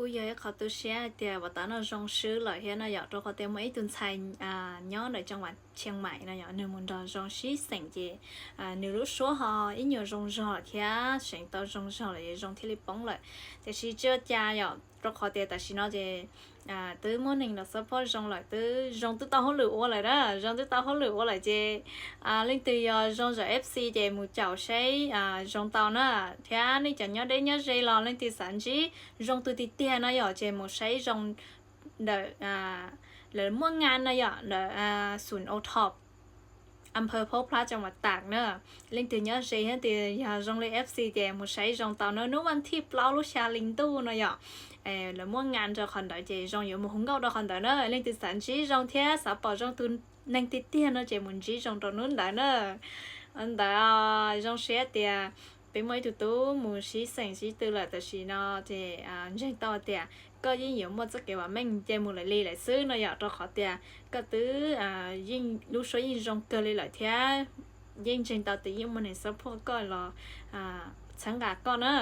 Kuj yog ib qho tu siab hais tias uas tam no zoo swb lawm thiab no yom, rau qhov tias muaj ib tug ntxhais nyob ntawm cov vas Chiang Mai no yom, nws mus nrog zoo sib xeem ces nws lub suab ho ib nyuag zoo zog lawm thiab seev tau zoo zog lawm es zoo thiaj li poob lawm. Tiam sis tsis ua cas yom, rau qhov tias tam sim no ces twb muaj neeg los support zoo lawm, twb zoo twb tau hauj lwm ua lawm na, zoo twb tau hauj lwm ua lawm ces leej twg yog zoo zam F C ces mus caum saib zoo tau na. Thiab nej cov nyob deb nyob ze los leej twg xav ntsib zoo tus tiag tiag no yom ces mus saib zoo ntawm lawv muaj ngan no yom, ntawm xum Au Thom, am phaw Phob Plab cov mas tas na. Leej twg nyob ze thiab leej twg yog zoo li F C ces mus saib zoo tau na, hnub vas thib plaub lub xya hli ntuj no yom. Lawv muaj ngan rau qhov ntawd ces zoo yuav mus hu nkauj rau qhov ntawd na. Leej twg xav ntsib zoo thiab xav pom zoo tus neeg tiag tiag no ces mus ntsib zoo rau hnub ntawd na. Ntawd zoo siab tias peb muaj ib tug tub mus sib xeem sib tw lawm tam sim no ces ntseeg tau tias koj yeej yuav muaj txoj kev vam meej nce mus lawm li lawm xwb no yom, rau qhov tias koj twb yeej lub suab yeej zoo kawg li lawm thiab yeej ntseeg tau tias yeej muaj neeg support koj los txhawb nqa koj na.